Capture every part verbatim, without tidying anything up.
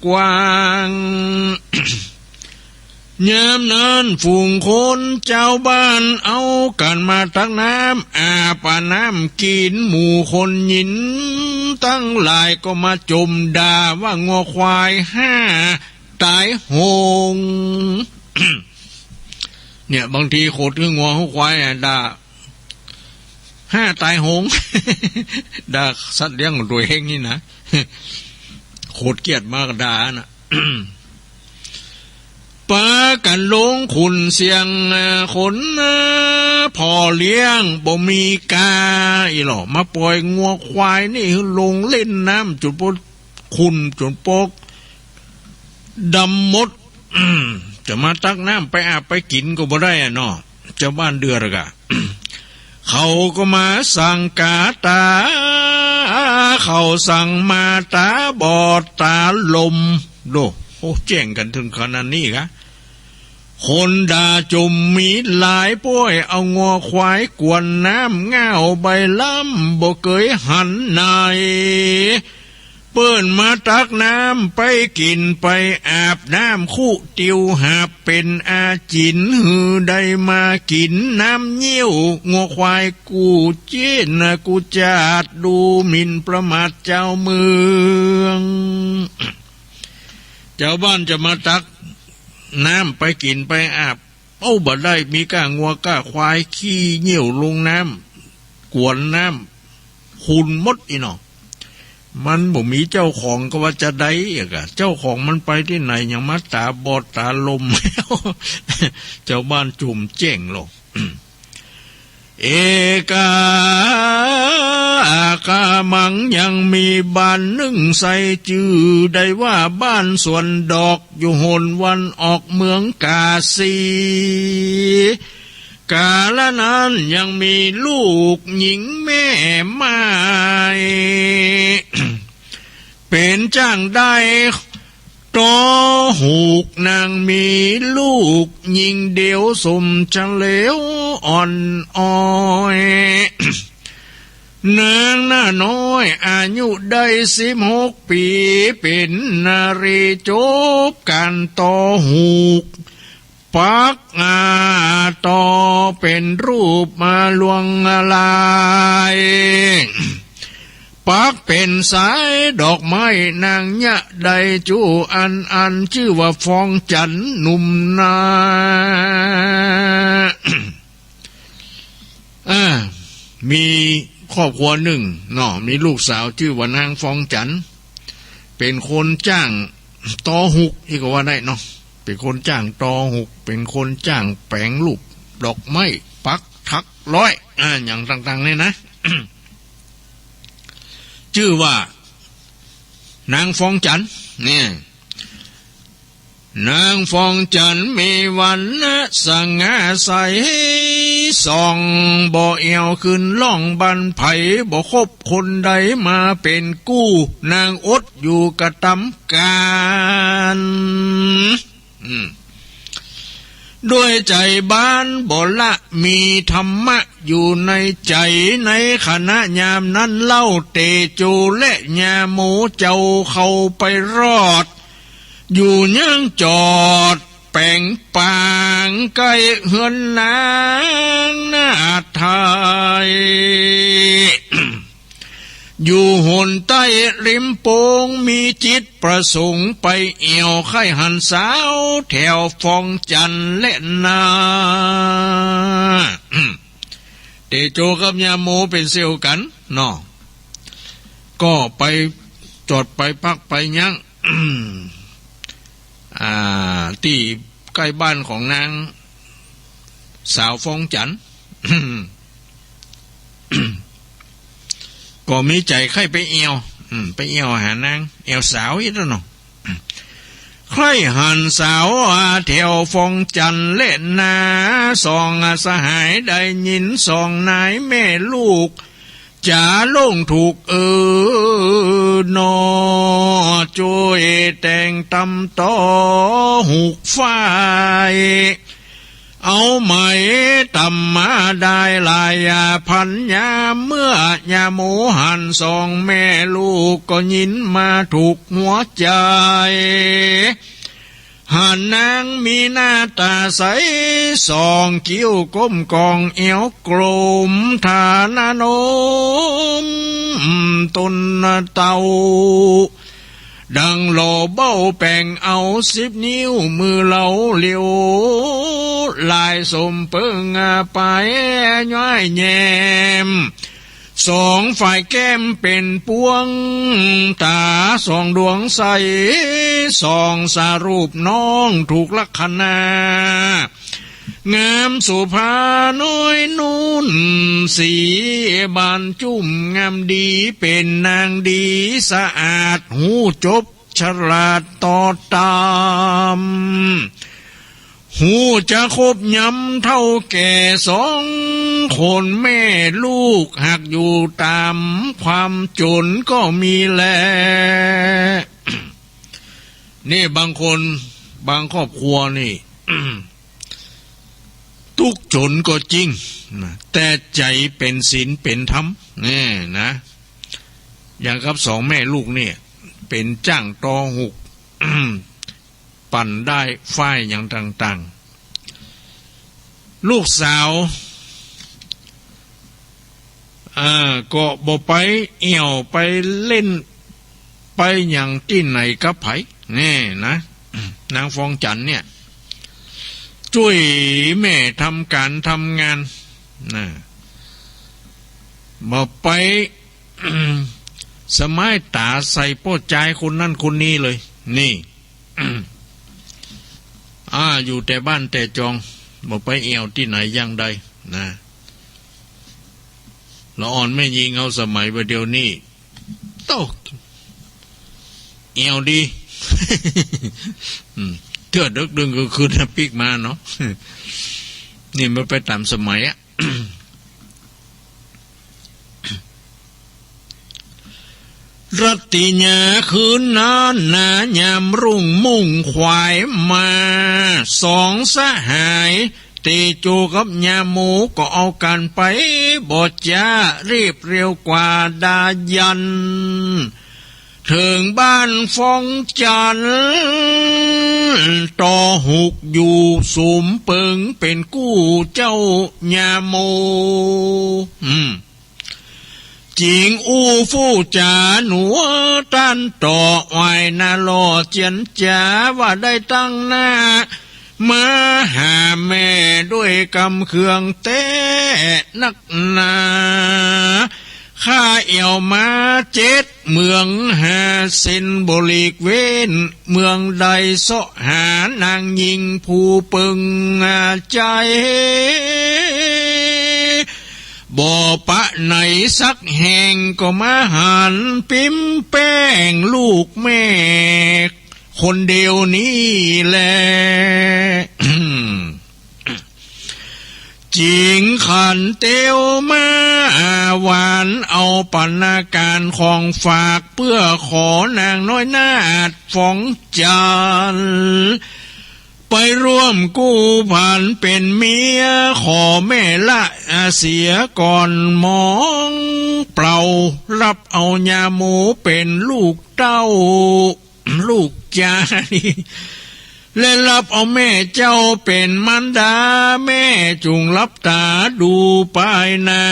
กว้าง ยามนั้นฝูงคนจาวบ้านเอากั๋นมาตักน้ำอาบอาบน้ำกิ๋น หมู่คนหญิงตังหลายก็มาจ่มด่าว่างัวควายห้าต๋ายโหง เนี่ย บางทีขดหื้องัวหื้อควายอะด่า ห้าต๋ายโหง ด่าสัตว์เลี้ยงของตั๋วเองนี่นะ โขดเกี้ยดมาก็ด่าน่ะ ปากั๋นลงขุนเสียง คนพ่อเลี้ยงบ่มีกา อีหล่อมาป่อยงัวควายนี่หื้อลงเล่นน้ำจุดปกขุ่นจุดปกดำหมด จะมาตักน้ำไปอาบไปกิ๋นก็บ่ได้อะเนาะ จาวบ้านเดือดอะกะ เขาก็มาสั่งก๋าต๋า เขาสั่งมาต๋าบอดต๋าลม โด โอ้ แจ้งกั๋นเถิงขนาดนี้กะ คนด่าจ่มมีหลายป้อย เอางัวควายกวนน้ำ ง่าวใบลำบ่เกยหันไหน เปิ้นมาตักน้ำไปกิ๋นไปอาบน้ำ คุติวหาบเป๋นอาจิ๋น หื้อได้มากิ๋นน้ำเยี่ยวงัวควาย กูเจ๊นนะ กูจาดดูหมิ่นประมาทจาวเมือง จาวบ้านจะมาตักน้ำไปกิ๋นไปอาบ เอ้า บ่ได้มีก้างัวก้าควายขี้เยี่ยวลงน้ำ กวนน้ำ ขุ่นหมดอีหนอ มันบ่มีเจ้าของก็ว่าจะใดอะกะ เจ้าของมันไปตี้ไหน ยังมาต๋าบอดต๋าลม จาวบ้านจ่มแจ้งลอ เอกา อาคามัง ยังมีบ้านนึ่งใส่จื้อได้ว่าบ้านสวนดอก อยู่หนวันออกเมืองกาสี กาละนั้นยังมีลูกหญิงแม่ม่าย เป๋นจ้างได้ ตอหุก นางมีลูกหญิงเดียวสมเฉลียวอ่อนอ้อย นางน้าน้อยอายุได้สิบหกปี๋ เป๋นนารีจบก๋านตอหุก ปัก อ่า ตอเป๋นรูปมาลวงลาย ปักเป๋นสายดอกไม้ นางเยียะได้จู้อัน อันจื้อว่าฟองจั๋นหนุ่มนา อ่า มีครอบครัวนึ่งเนาะ มีลูกสาวจื้อว่านางฟองจั๋น เป๋นคนจ้างตอหุก อี้ก็ว่าได้เนาะ เป๋นคนจ้างตอหุก เป๋นคนจ้างแป๋งรูปดอกไม้ ปักถักร้อย อ่า อย่างต่างๆ เนี่ยนะ จื้อว่านางฟองจั๋น เนี่ย นางฟองจั๋นมีวรรณะสง่าใส ส่องบ่แอ่วขึ้นล่องบรรไผ บ่คบคนใดมาเป๋นกู้ นางอดอยู่กระตำกาล อืม ด้วยใจ๋บ้านบ่ละ มีธรรมะอยู่ในใจ๋ ในขณะยามนั้นเล่า เตโจและญาโมเจ้าเข้าไปรอด อยู่เยื้องจอดแป๋งปางใก้เฮือนนางนาฏไทย อยู่หนใต้ริมโปง มีจิตประสงค์ไปแอ่วใค่หันสาวแถวฟองจั๋นและนา เตโจกับญาโมเป๋นเสี่ยวกั๋นเนาะ ก็ไปจอดไปพักไปยั้ง อ่า ตี้ใก้บ้านของนางสาวฟองจั๋น ก็มีใจ๋ใค่ไปแอ่ว อืม ไปแอ่วหานาง แอ่วสาวอี้เนาะ ใค่หันสาว อ่า แถวฟองจั๋นและนา สอง อ่า สหายได้ยิน สองนายแม่ลูก จ๋าลงถูก เออ หนอ จ้วยแต่งตำตอหุกฝ้าย เอาไหมต๋ำมาได้หลายพันยาม เมื่อยาโมหันสองแม่ลูก ก็ยินมาถูกหัวใจ๋ หันนางมีหน้าต๋าใส สองคิ้วก้มกองเอวกลม ฐานะนมต้นเต้า ดังหล่อเบ้าแป๋งเอาสิบนิ้ว มือเหลาเหลียว ลายสมเปิงปายย้อยแย้ม สองฝ่ายแก้มเป๋นปวง ต๋าสองดวงใส ส่องสารูปน้องถูกลักขณะ งามโสภาน้อยนุ่น สีบานจุ่มงามดี เป๋นนางดีสะอาด ฮู้จบฉลาดต่อต๋าม ฮู้จะคบยำเฒ่าแก่สองคนแม่ลูก หากอยู่ต๋ามความจ๋นก็มีแล นี่บางคนบางครอบครัวนี่ ตุ๊กข์จ๋นก็จริงนะ แต่ใจ๋เป๋นศีลเป๋นธรรมแน่นะ อย่างกับสองแม่ลูกเนี่ย เป๋นจ้างตอหุก ปั่นด้ายฝ้ายอย่างต่างๆ ลูกสาว เอ่อ ก็บ่ไปแอ่วไปเล่นไปหยังตี้ไหนกับใผ แน่นะ นางฟองจันทร์เนี่ย จ้วยแม่ทำก๋านทำงานนะ บ่ไป สะม้ายต๋าใส่ป้อจายคนนั้นคนนี้เลย นี่ อ่า อยู่แต่บ้านแต่จอง บ่ไปแอ่วตี้ไหนอย่างใดนะ ละอ่อนแม่ญิงเฮาสมัยบ่าเดี่ยวนี้ โต้ แอ่วดี อืม เตื้อดึกดึงกลางคืนปิ๊กมาเนาะ นี่มันไปต๋ามสมัยอะ รัตติยาคืนนั้นนา ยามรุ่งมุ่งขวายมา สองสหาย เตโจกับยาโมก็เอาก๋านไป บ่จ๊า รีบเร็วกว่าดายัน เถิงบ้านฟองจันทร์ ตอหุกอยู่สุมเปิงเป๋นกู้เจ้ายาโม อืม จิงอู้ฟู่จ๋าหนัวต้านต่อ ไหว้หน้าหล่อเจียนจ๋า ว่าได้ตั้งหน้า มาหาแม่ด้วยกำเคืองแต๊นักหนา ข้าแอ่วมาเจ็ดเมืองห้าเส้นบ่หลีกเว้น เมืองใดเซาะหานางญิงผู้เปิงใจ๋ บ่ปะไหนสักแห่ง ก็มาหันปิ๊มแป้งลูกแม่ คนเดียวนี้แล จิงขันเตียวมาหวาน เอาปัณณาก๋านของฝาก เปื้อขอนางน้อยนาฏฟองจันทร์ ไปร่วมกู้ผันเป๋นเมีย ขอแม่ละเสียก่อนมอง เปล่า ฮับเอายาโมเป๋นลูกเต้า ลูกจาย และฮับเอาแม่เจ้าเป๋นมารดา แม่จุ่งฮับต๋าดูปายหน้า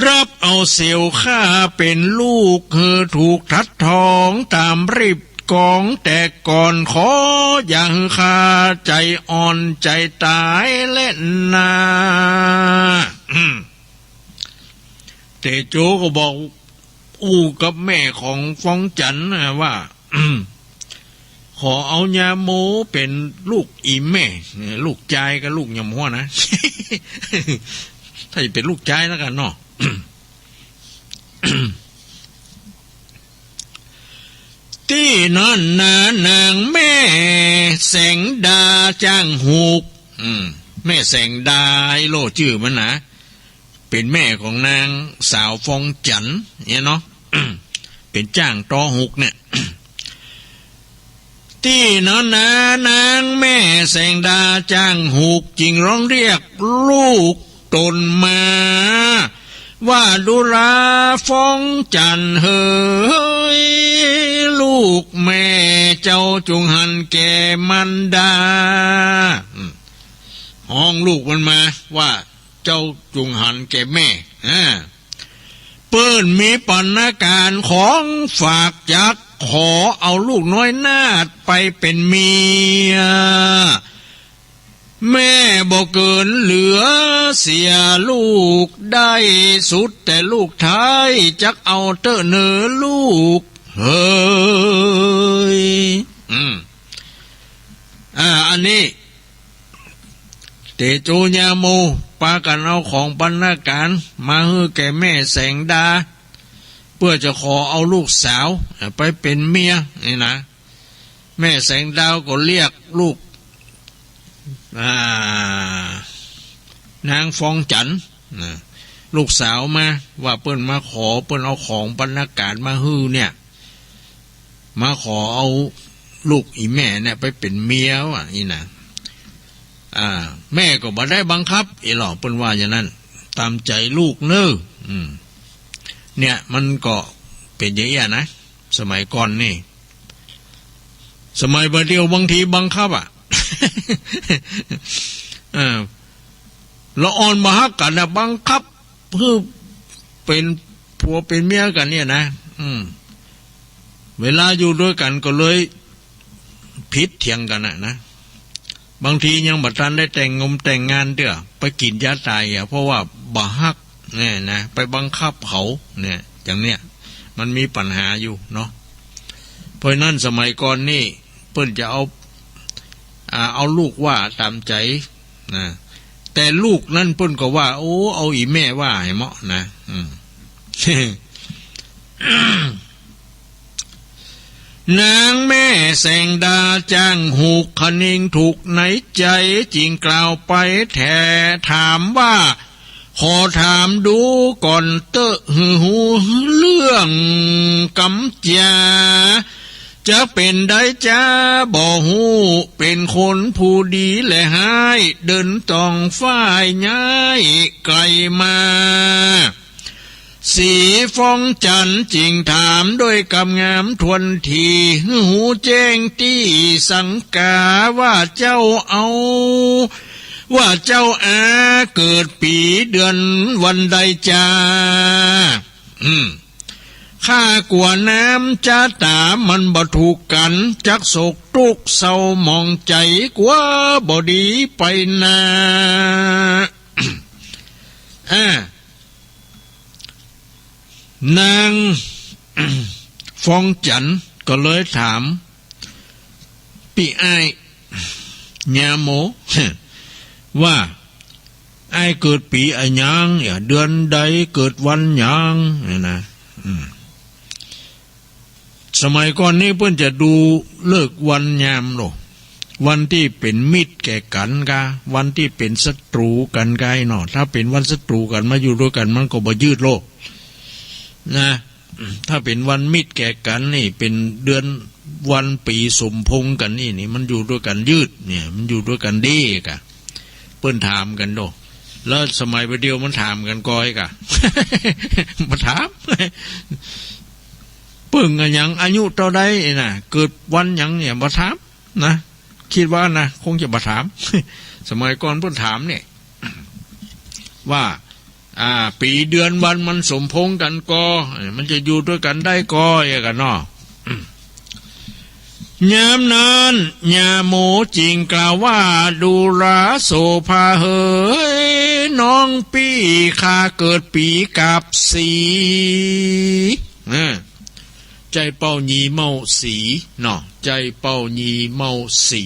ฮับเอาเสียวข้าเป๋นลูก หื้อถูกถัดถองต๋ามรีบกองแต่ก่อน ขออย่าหื้อข้าใจ๋อ่อนใจ๋ต๋ายแลนา อืม เตโจก็บอกอู้กับแม่ของฟองจันทร์นะว่า ขอเอายาโมเป๋นลูกอี่แม่ ลูกจายกับลูกหย่ำหัวนะ ถ้าจะเป๋นลูกจายแล้วกั๋นเนาะ ตี้นั้นนา นางแม่แสงดาจ้างหุก อืม แม่แสงดา ไอ้โล่จื้อมันนะ เป๋นแม่ของนางสาวฟองจันทร์เนี่ยเนาะ เป๋นจ้างตอหุกเนี่ย เต ตี้นั้นนา นางแม่แสงดาจ้างฮูกจึงฮ้องเรียกลูกต๋นมา ว่า ดูราฟ้องจันทร์เหย ลูกแม่เจ้าจุ่งหันแก่มารดา อืม ฮ้องลูกมันมาว่า เจ้าจุ่งหันแก่แม่ อ่า เปิ้นมีปรรณาก๋านของฝากจักขอเอาลูกน้อยนาฏไปเป๋นเมีย แม่บ่เกินเหลือเสียลูกได้ สุดแต่ลูกไท้จักเอาเต๊อะเน่อลูกเฮย อืม อ่า อันนี้ เตโจญาโม ปากั๋นเอาของปรรณาก๋านมาหื้อแก่แม่แสงดา เปื้อจะขอเอาลูกสาวไปเป๋นเมียนี่นะ แม่แสงดาก็เรียกลูก อ่า นางฟองจันทร์นะ ลูกสาวมา ว่าเปิ้นมาขอ เปิ้นเอาของปรรณาก๋านมาหื้อเนี่ย มาขอเอาลูกอี่แม่เนี่ยไปเป๋นเมียว่าอี้นะ อ่า แม่ก็บ่ได้บังคับอี้หรอก เปิ้นว่าอย่างนั้น ต๋ามใจ๋ลูกเน่อ อืม เนี่ยมันก็เป๋นอย่างเอี้ยนะ สมัยก่อนนี่ สมัยบ่าเดี่ยวบางทีบังคับอะ เออ ละอ่อนบ่ฮักกั๋นนะ บังคับหื้อเป๋นผัวเป๋นเมียกั๋นเนี่ยนะ อืม เวลาอยู่ตวยกั๋นก็เลยผิดเถียงกั๋นน่ะนะ บางทียังบ่ตันได้แต่งงงแต่งงานเตื้อ ไปกิ๋นยาต๋ายอะ เพราะว่าบ่ฮักเนี่ยนะ ไปบังคับเขาเนี่ย อย่างเนี้ย มันมีปัญหาอยู่เนาะ เพราะฉะนั้นสมัยก่อนนี่ เปิ้นจะเอา อ่า เอาลูกว่าต๋ามใจ๋นะ แต่ลูกนั้นเปิ้นก็ว่า โอ้ เอาอี่แม่ว่าหื้อเหมาะนะ อืม นางแม่แสงดาจ้างฮูกคะนิงถูกในใจ๋ จึงกล่าวไปแถ่ถามว่า ขอถามดูก่อนเต๊อะหื้อฮู้เรื่องกำจา จะเป๋นใดจ๊าบ่ฮู้ เป๋นคนผู้ดีแลฮ้าย เดินตองฝ้ายย้ายไก๋มา สีฟองจันทร์จึงถามด้วยกำงามถ้วนที หื้อฮู้แจ้งตี้สังกา ว่าเจ้าเอา ว่าเจ้าอาเกิดปี๋เดือนวันใดจา อืม ข้ากั๋วน้ำจ๊ะต๋ามันบ่ถูกกั๋น จักโศกตุ๊กข์เศร้าหมองใจ๋ กั๋วบ่ดีไปนา อ่า นางฟองจันทร์ก็เลยถาม ปี้อ้ายญาโม ว่า อ้ายเกิดปี๋อะหยัง เดือนใด เกิดวันหยัง เนี่ยนะ อืม สมัยก่อนนี้เปิ้นจะดูฤกษ์วันยามโลก วันตี้เป๋นมิตรแก่กั๋นกา วันตี้เป๋นศัตรู๋กั๋นกาเนาะ ถ้าเป๋นวันศัตรู๋กั๋นมาอยู่ตวยกั๋นมันก็บ่ยืดโลก นะ ถ้าเป๋นวันมิตรแก่กั๋นนี่ เป๋นเดือนวันปี๋สมพงษ์กั๋นนี่ นี่มันอยู่ตวยกั๋นยืด เนี่ย มันอยู่ตวยกั๋นดีกา เปิ้นถามกั๋นโด แล้วสมัยบ่าเดี่ยวมันถามกั๋นก่อยกา บ่ถาม เปิ้งอะหยัง อายุเต้าใดนะ เกิดวันหยังเนี่ย บ่ถามนะ กึ๊ดว่านะ คงจะบ่ถาม สมัยก่อนเปิ้นถามเนี่ย ว่า อ่า ปี๋เดือนวันมันสมพงษ์กั๋นก่อ มันจะอยู่ตวยกั๋นได้ก่อ เอี้ยกาเนาะ ยามนั้นญาโมจึงกล่าวว่า ดูราโสภาเหย น้องปี้ข้าเกิดปี๋กาบสี อ่า ใจ้เป้าหยีเม่าสีเนาะ ใจ้เป้าหยีเม่าสี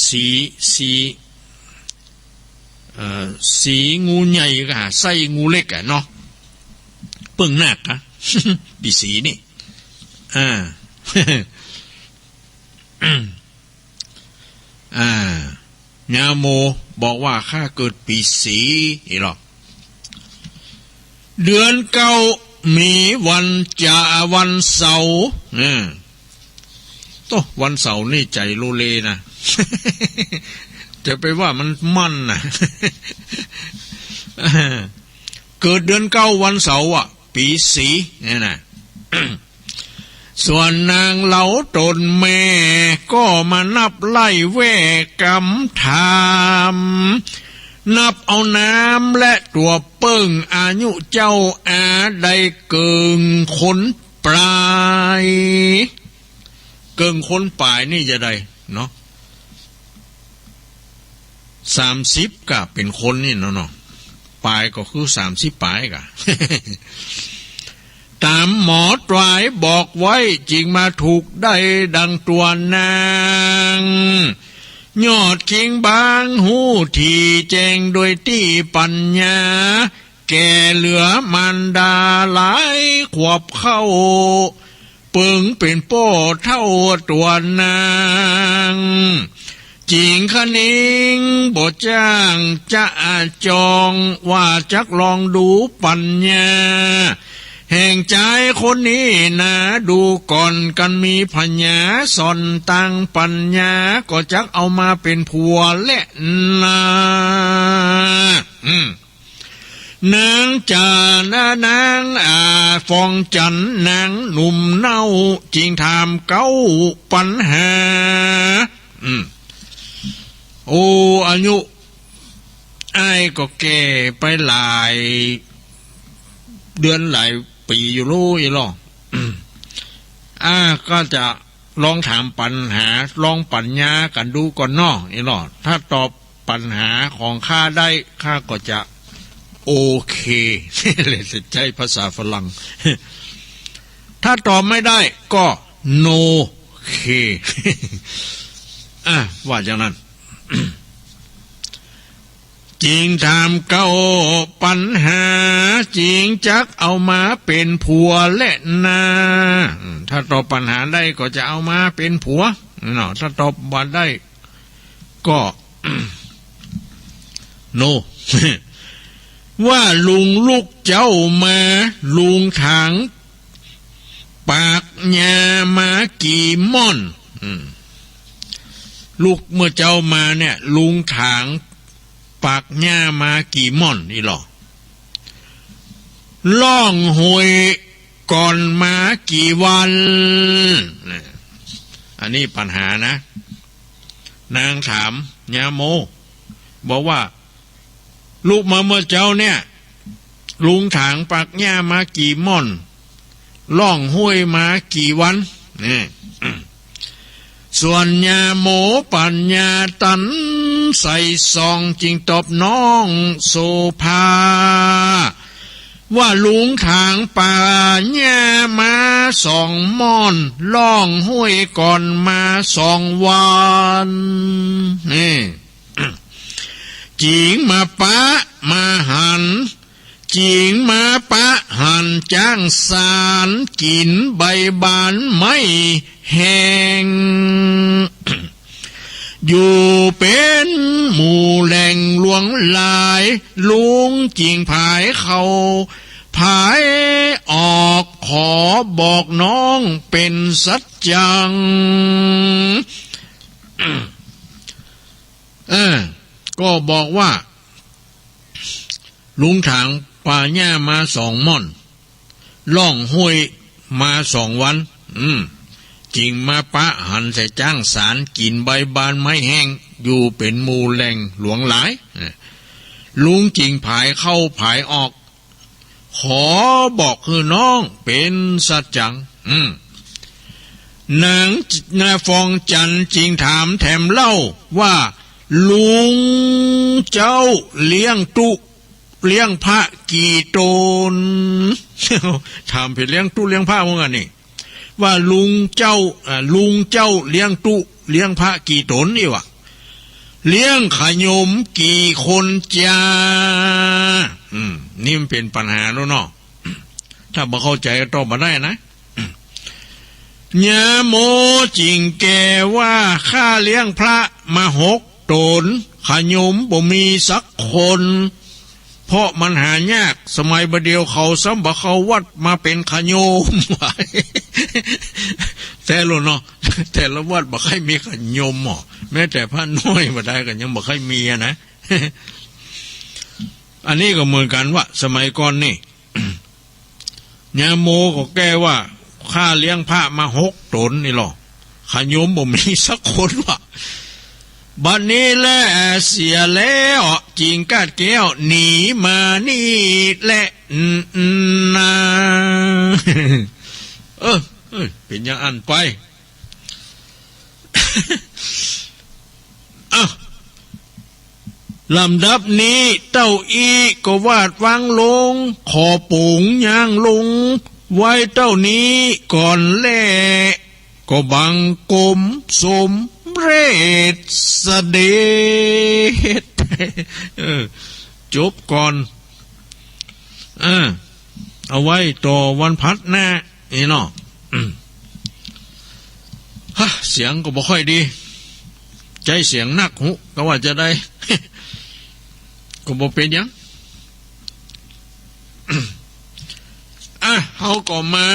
สี สี เอ่อ สีงูใหญ่กา ไส้งูเล็กอะเนาะ เปิ้งนาคอะ ปี๋สีนี่ อ่า อ่า ญาโมบอกว่า ข้าเกิดปี๋สี๋ นี่หรอ เดือนเก้ามีวันจะ วันเสาร์ อ่า โต้ วันเสาร์นี่ใจ๋โลเลนะ จะไปว่ามันมั่นนะ เกิดเดือนเก้าวันเสาร์อะ ปี๋สี๋เนี่ยนะ ส่วนนางเหลาต๋นแม่ ก็มานับไล่แว่กำถาม นับเอานามและตั๋วเปิ้ง อายุเจ้าอาได้เกิ่งคนป๋าย เกิ่งคนป๋ายนี่จะใดเนาะ สามสิบก้าเป๋นคนนี่เนาะ เนาะ ป๋ายก็คือสามสิบป๋ายก้า ต๋ามหมอตวายบอกไว้ จึงมาถูกได้ดังตัวนาง ยอดคิงบางฮู้ถี่แจ้งโดยตี้ปั๋ญญา แก่เหลือมารดาหลายขวบเข้า เปิงเป๋นป้อเฒ่าตัวนาง จิงคะนิงบ่จ้างจะอาจอง ว่าจักลองดูปั๋ญญา แห่งจายคนนี้นา ดูก่อน กันมีผญาสอนตางปั๋ญญา ก็จักเอามาเป๋นผัวแลนา อืม นางจ๋านะ นาง อ่า ฟองจั๋น นางหนุ่มเน่า จิงถามเก๊าปั๋ญหา อืม โอ้ อายุอ้ายก็แก่ไปหลายเดือนหลายปี๋อยู่ลูก อี้ลอ อ่า ก็จะ ลองถามปั๋ญหา ลองปั๋ญญากั๋นดูก่อนเนาะ อี้ลอ ถ้าตอบปั๋ญหาของข้าได้ ข้าก็จะโอเค เลยจะใจ๊ภาษาฝรั่ง ถ้าตอบไม่ได้ก็โนเค อ่ะ ว่าอย่างนั้น จิงถามเก๊าปั๋ญหา จิงจักเอามาเป๋นผัวแลนา อืม ถ้าตอบปั๋ญหาได้ก็จะเอามาเป๋นผัวเนาะ ถ้าตอบบ่ได้ก็ โน ว่าลุงลุกเจ้ามา ลุงถางปากหญ้ามากี่ม่อน อืม ลุกเมื่อเจ๊ามาเนี่ย ลุงถางปากหญ้ามากี่ม่อน อี้ลอ ล่องห้วยก่อนมากี่วัน นะ อันนี้ปั๋ญหานะ นางถามญาโม บอกว่า ลุกมาเมื่อเจ๊าเนี่ย ลุงถางปากหญ้ามากี่ม่อน ล่องห้วยมากี่วัน นี่ ส่วนญาโมปั๋ญญาตันใส่ส่อง จิงตอบน้องโสภา ว่าลุงถางปากหญ้ามาสองม่อน ล่องห้วยก่อนมาสองวัน นี่ จิงมาปะมาหัน จิงมาปะหันจ๊างสาร กิ๋นใบบานไม้แห้ง อยู่เป๋นหมู่แหล่งหลวงหลาย ลุงจิงผายเข้าผายออก ขอบอกน้องเป๋นสัจจัง เออ ก็บอกว่า ลุงถางปากหญ้ามาสองม่อน ล่องห้วยมาสองวัน อืม จิงมาปะหันใส่จ๊างสาร กิ๋นใบบานไม้แห้ง อยู่เป๋นหมู่แหล่งหลวงหลาย เออ ลุงจิงผายเข้าผายออก ขอบอกหื้อน้องเป๋นสัจจัง อืม นาง นางฟองจั๋นจิงถามแถมเล่าว่า ลุงเจ้าเลี้ยงตุ๊เลี้ยงพระกี่ต๋น ถามเป๋นเลี้ยงตุ๊เลี้ยงพระเหมือนกั๋นนี่ ว่าลุงเจ้า อ่า ลุงเจ้าเลี้ยงตุ๊เลี้ยงพระกี่ต๋น อี้วะ เลี้ยงขยมกี่คนจา อืม นี่มันเป๋นปั๋ญหาแล้วเนาะ ถ้าบ่เข้าใจ๋ก็ตอบบ่ได้นะ ญาโมจิงแก่ว่า ข้าเลี้ยงพระมาหกต๋น ขยมบ่มีสักคน เพราะมันหายาก สมัยบ่าเดี่ยวเขาซ้ำบ่เข้าวัดมาเป๋นขยม แต๊ลูกเนาะ แต่ละวัดบ่ใค่มีขะโยมหม้อ แม้แต่พระน้อยบ่ได้ก็ยังบ่ใค่มีอะนะ อันนี้ก็เหมือนกั๋นว่า สมัยก่อนนี่ ญาโมก็แก้ว่า ข้าเลี้ยงพระมาหกต๋นนี่ลอ ขะโยมบ่มีสักคนว่า บัดนี้แลเสียแล้ว กิ่งก้านแก้วหนีมานี่แล อืม อืม นา เออ เออ เป๋นอย่างอั้นไป อ้าว ลำดับนี้เต้าอี้ก็วาดวางลง ขอปู๋งย่างลง ไว้เต้านี้ก่อนแล ก็บังคมสมเร็จเสด็จ เออ จบก่อน อ่า เอาไว้ต่อวันพฤหัสหน้า นี่เนาะ อืม ฮะ เสียงก็บ่ค่อยดี ใจ๊เสียงนักฮู้ ก็ว่าจะได้ ก็บ่เป๋นหยัง อ่ะ เฮาก็มา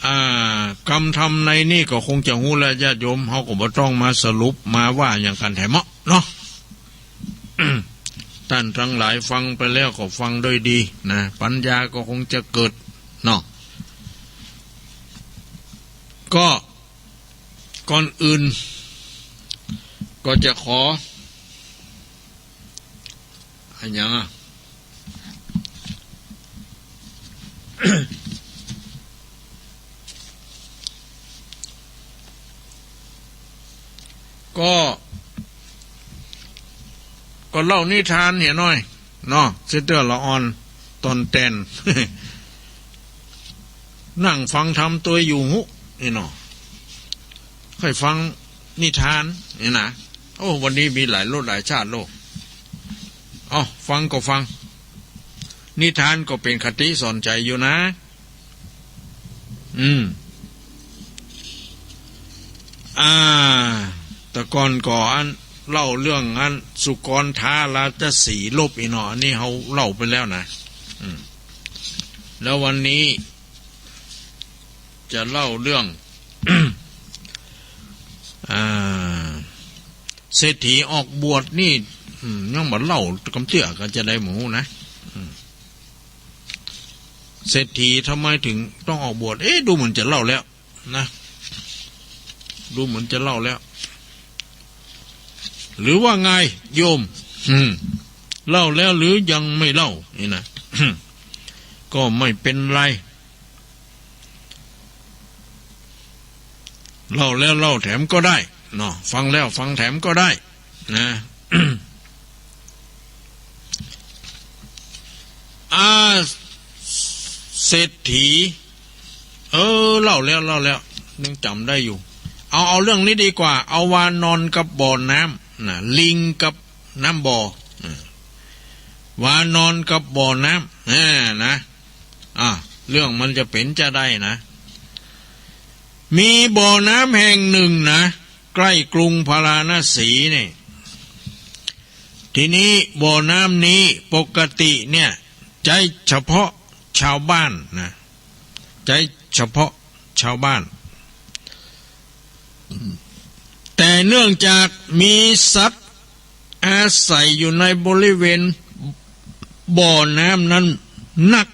อ่า กำธรรมในนี่ก็คงจะฮู้แล้ว ญาติโยม เฮาก็บ่ต้องมาสรุปมาว่าหยังกั๋นแถมเนาะ ต้านตังหลายฟังไปแล้วก็ฟังด้วยดีนะ ปัญญาก็คงจะเกิดเนาะ ก็ก่อนอื่น ก็จะขอ อะหยังอะ ก็ ก็เล่านิทานเหียหน้อยเนาะ เสียเตื้อละอ่อน ต๋อนแตน นั่งฟังธรรมตวยอยู่ฮู้ นี่เนาะ ใค่ฟังนิทานนี่นะ โอ้ วันนี้มีหลายรสหลายชาติโลก เอ้า ฟังก็ฟัง นิทานก็เป๋นคติสอนใจ๋อยู่นะ อืม อ่า แต่ก่อนก็อันเล่าเรื่องอันสุกรธาราชสีห์ลบอีเนาะ อันนี้เฮาเล่าไปแล้วนะ อืม แล้ววันนี้จะเล่าเรื่อง อ่า เศรษฐีออกบวชนี่ อืม ยังบ่เล่ากำเตื้อก็จะได้หมู่นะ อืม เศรษฐีทำไมถึงต้องออกบวช เอ๊ะ ดูเหมือนจะเล่าแล้วนะ ดูเหมือนจะเล่าแล้ว หรือว่าไงโยม อืม เล่าแล้วหรือยังไม่เล่า นี่นะ ก็ไม่เป็นไร เล่าแล้วเล่าแถมก็ได้เนาะ ฟังแล้วฟังแถมก็ได้นะ อ่า เศรษฐี เออ เล่าแล้วเล่าแล้ว ยังจ๋ำได้อยู่ เอา เอาเรื่องนี้ดีกว่า เอาวานอนกับบ่อน้ำนะ ลิงกับน้ำบ่อ อ่า วานอนกับบ่อน้ำ อ่า นะ อ่า เรื่องมันจะเป๋นจาใดนะ มีบ่อน้ำแห่งหนึ่งนะ ใกล้กรุงพาราณสีนี่ ทีนี้บ่อน้ำนี้ปกติเนี่ย ใจ๊เฉพาะชาวบ้านนะ ใจ๊เฉพาะชาวบ้าน แต่เนื่องจากมีสัตว์อาศัยอยู่ในบริเวณบ่อน้ำนั้นนัก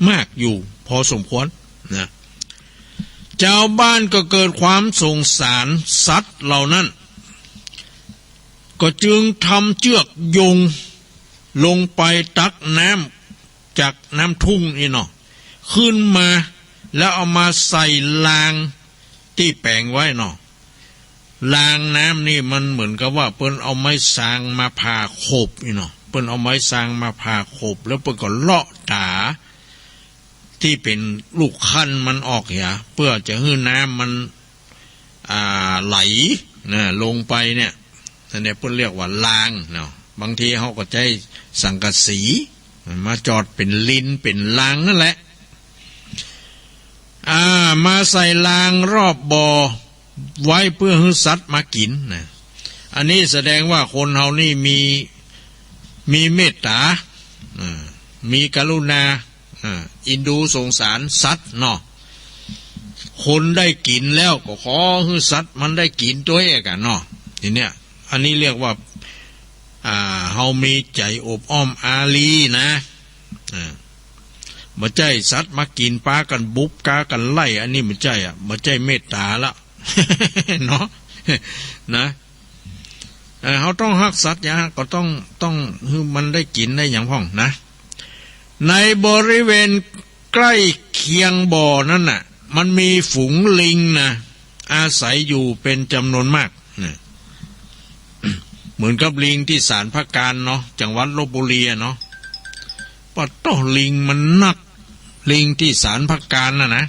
มากอยู่พอสมควรนะ ชาวบ้านก็เกิดความสงสารสัตว์เหล่านั้น ก็จึงทำเจือกโยงลงไปตักน้ำจากน้ำทุ่งนี่เนาะ ขึ้นมา แล้วเอามาใส่รางตี้แป๋งไว้เนาะ รางน้ำนี่มันเหมือนกับว่าเปิ้นเอาไม้ซางมาผ่าโขบนี่เนาะ เปิ้นเอาไม้ซางมาผ่าโขบ แล้วเปิ้นก็เลาะต๋าตี้เป๋นลูกคั้นมันออกเหีย เปื้อจะหื้อน้ำมัน อ่า ไหลนะ ลงไปเนี่ย อันเนี้ยเปิ้นเรียกว่ารางเนาะ บางทีเฮาก็ใจ๊สังกะสีมาจอดเป๋นลินเป๋นรางนั่นแหละ อ่า มาใส่รางรอบบ่อไว้เปื้อหื้อสัตว์มากิ๋นนะ อันนี้แสดงว่าคนเฮานี่มี มีเมตต๋า อ่า มีกรุณา อ่า เอ็นดูสงสารสัตว์เนาะ คนได้กิ๋นแล้วก็ขอหื้อสัตว์มันได้กิ๋นตวยกั๋นเนาะ ทีเนี้ย อันนี้เรียกว่า อ่า เฮามีใจ๋อบอ้อมอารีนะ อ่า บ่ใจ้สัตว์มากิ๋นปากั๋นบุบกากั๋นไล่ อันนี้บ่ใจ้อะ บ่ใจ้เมตต๋าละ เนาะ นะ เอ่อ เฮาต้องฮักสัตว์หยัง ก็ต้อง ต้องหื้อมันได้กิ๋นได้หยังพ่องนะ ในบริเวณใกล้เคียงบ่อนั้นน่ะ มันมีฝูงลิงนะ อาศัยอยู่เป็นจ๋ำนวนมากนะ เหมือนกับลิงตี้ศาลพระการเนาะ จังหวัดลพบุรีอะเนาะ ปะโต้ ลิงมันนัก ลิงตี้ศาลพระการน่ะนะ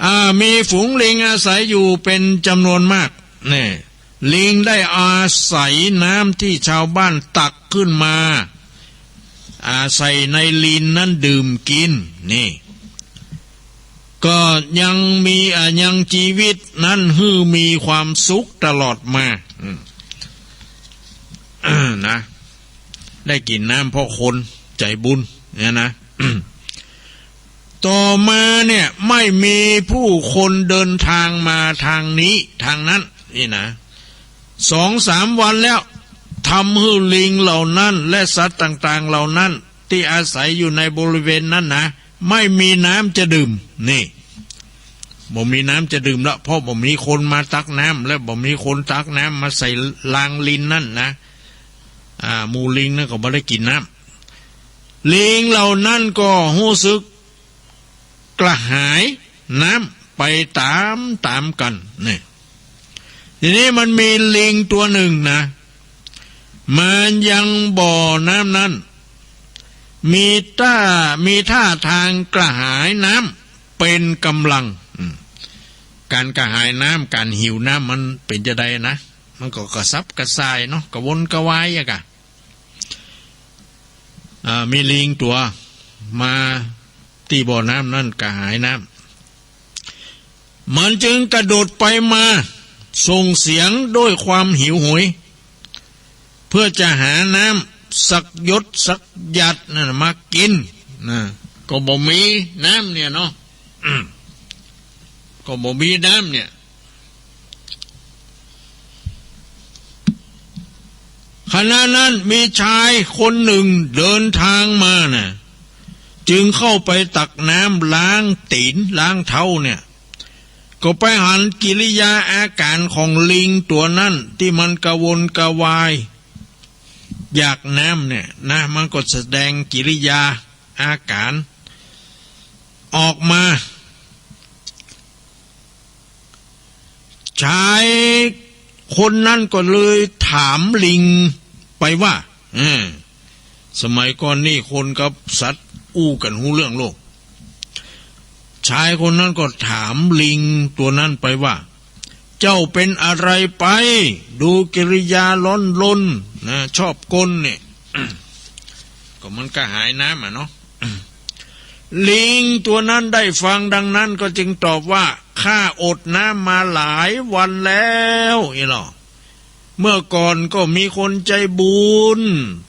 อ่า มีฝูงลิงอาศัยอยู่เป็นจ๋ำนวนมาก นี่ ลิงได้อาศัยน้ำตี้ชาวบ้านตักขึ้นมา อ่า ใส่ในลินนั้นดื่มกิ๋น นี่ ก็ยังมี อ่า ยังจีวิตนั้นหื้อมีความสุขตลอดมา อืม นะ ได้กิ๋นน้ำเพราะคนใจ๋บุญเนี่ยนะ ต่อมาเนี่ย ไม่มีผู้คนเดินทางมาทางนี้ทางนั้น นี่นะ สองสามวันแล้ว ทำหื้อลิงเหล่านั้น และสัตว์ต่างๆ เหล่านั้น ตี้อาศัยอยู่ในบริเวณนั้นนะ ไม่มีน้ำจะดื่ม นี่ บ่มีน้ำจะดื่มละ เพราะบ่มีคนมาตักน้ำ และบ่มีคนตักน้ำมาใส่รางลินนั้นนะ อ่า หมู่ลิงนั้นก็บ่ได้กิ๋นน้ำ ลิงเหล่านั้นก็ฮู้สึกกระหายน้ำไปต๋ามๆ กั๋น นี่ ทีนี้มันมีลิงตั๋วนึ่งนะ มายังบ่อน้ำนั้น มีต้า มีต้าตางกระหายน้ำเป๋นก๋ำลัง อืม ก๋านกระหายน้ำ ก๋านหิวน้ำมันเป๋นจาใดนะ มันก็กระสับกระส่ายเนาะ กระวนกระวายอะกะ อ่า มีลิงตั๋วมาตี้บ่อน้ำนั้น กระหายน้ำ มันจึงกระโดดไปมา ส่งเสียงด้วยความหิวโหย เพื่อจะหาน้ำสักหยดสักหยาดนั่นมากิ๋นนะ ก็บ่มีน้ำเนี่ยเนาะ อืม ก็บ่มีน้ำเนี่ย ขณะนั้นมีชายคนนึ่งเดินตางมานะ จึงเข้าไปตักน้ำล้างตี๋นล้างเท้าเนี่ย ก็ไปหันกิริยาอาก๋ารของลิงตั๋วนั้นตี้มันกระวนกระวายอยากน้ำเนี่ยนะ มันก็แสดงกิริยาอาก๋ารออกมา ชายคนนั้นก็เลยถามลิงไปว่า เออ สมัยก่อนนี่คนกับสัตว์อู้กั๋นฮู้เรื่องโลก ชายคนนั้นก็ถามลิงตั๋วนั้นไปว่า เจ้าเป๋นอะไรไป ดูกิริยาร้อนรนนะ ชอบกลเนี่ย ก็มันกระหายน้ำอะเนาะ ลิงตั๋วนั้นได้ฟังดังนั้นก็จึงตอบว่า ข้าอดน้ำมาหลายวันแล้ว อี้หล่อ เมื่อก่อนก็มีคนใจ๋บุญ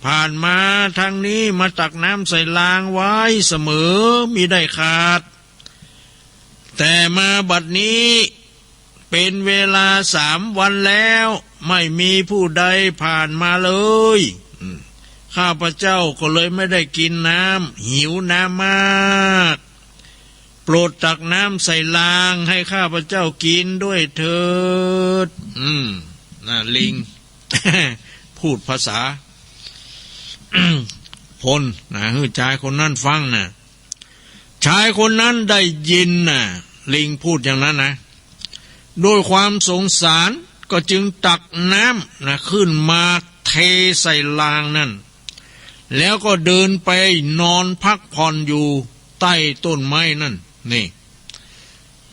ผ่านมาตางนี้มาตักน้ำใส่รางไว้เสมอมิได้ขาด แต่มาบัดนี้เป๋นเวลาสามวันแล้ว ไม่มีผู้ใดผ่านมาเลย อืม ข้าพเจ้าก็เลยไม่ได้กิ๋นน้ำ หิวน้ำมาก โปรดตักน้ำใส่รางให้ข้าพเจ้ากิ๋นด้วยเถิด อืม น่ะ ลิง พูดภาษา พ่นนะ หื้อชายคนนั้นฟังนะ ชายคนนั้นได้ยินนะ ลิงพูดอย่างนั้นนะ ด้วยความสงสารก็จึงตักน้ำนะ ขึ้นมาเทใส่รางนั่น แล้วก็เดินไปนอนพักผ่อนอยู่ใต้ต้นไม้นั่น นี่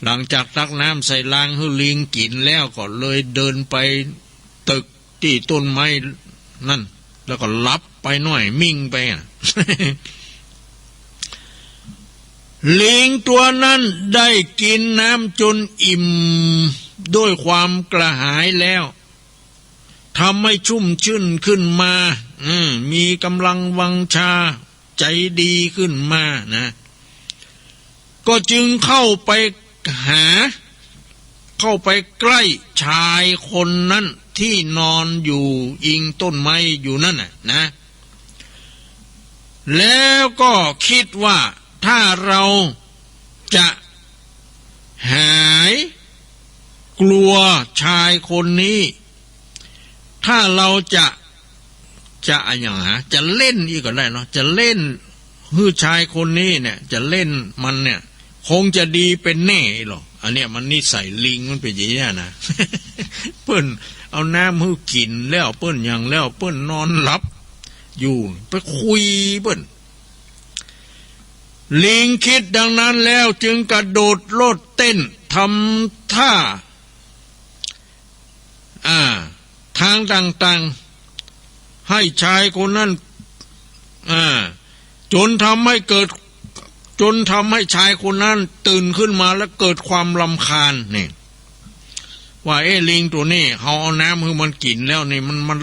หลังจากตักน้ำใส่รางหื้อลิงกิ๋นแล้วก็เลยเดินไปตึกตี้ต้นไม้นั่น แล้วก็หลับไปหน้อย มิ่งไปอะ ลิงตั๋วนั้นได้กิ๋นน้ำจ๋นอิ่มด้วยความกระหายแล้ว ทำให้ชุ่มชื่นขึ้นมา อืม มีก๋ำลังวังชา ใจ๋ดีขึ้นมานะ ก็จึงเข้าไปหา เข้าไปใกล้ชายคนนั้นตี้นอนอยู่อิงต้นไม้อยู่นั้นน่ะนะ แล้วก็กึ๊ดว่า ถ้าเฮาจะหายกลัวจายคนนี้ ถ้าเฮาจะ จะอะหยังหา จะเล่นอี้ก็ได้เนาะ จะเล่นหื้อจายคนนี้เนี่ย จะเล่นมันเนี่ย คงจะดีเป๋นแน่อี้หลอ อันเนี้ยมันนิสัยลิงมันเป๋นอย่างเนี้ยนะ เปิ้นเอาน้ำหื้อกิ๋นแล้ว เปิ้นหยังแล้ว เปิ้นนอนหลับอยู่ ไปคุยเปิ้น ลิงกึ๊ดดังนั้นแล้วจึงกระโดดโลดเต้น ทำท่า อ่า ตางต่างๆ หื้อจายคนนั้น อ่า จ๋นทำหื้อเกิด จ๋นทำหื้อจายคนนั้นตื่นขึ้นมาแล้วเกิดความรำคาญ นี่ ว่า เอ๊ะ ลิงตั๋วนี้ เฮาเอาน้ำหื้อมันกิ๋นแล้วนี่ มัน มัน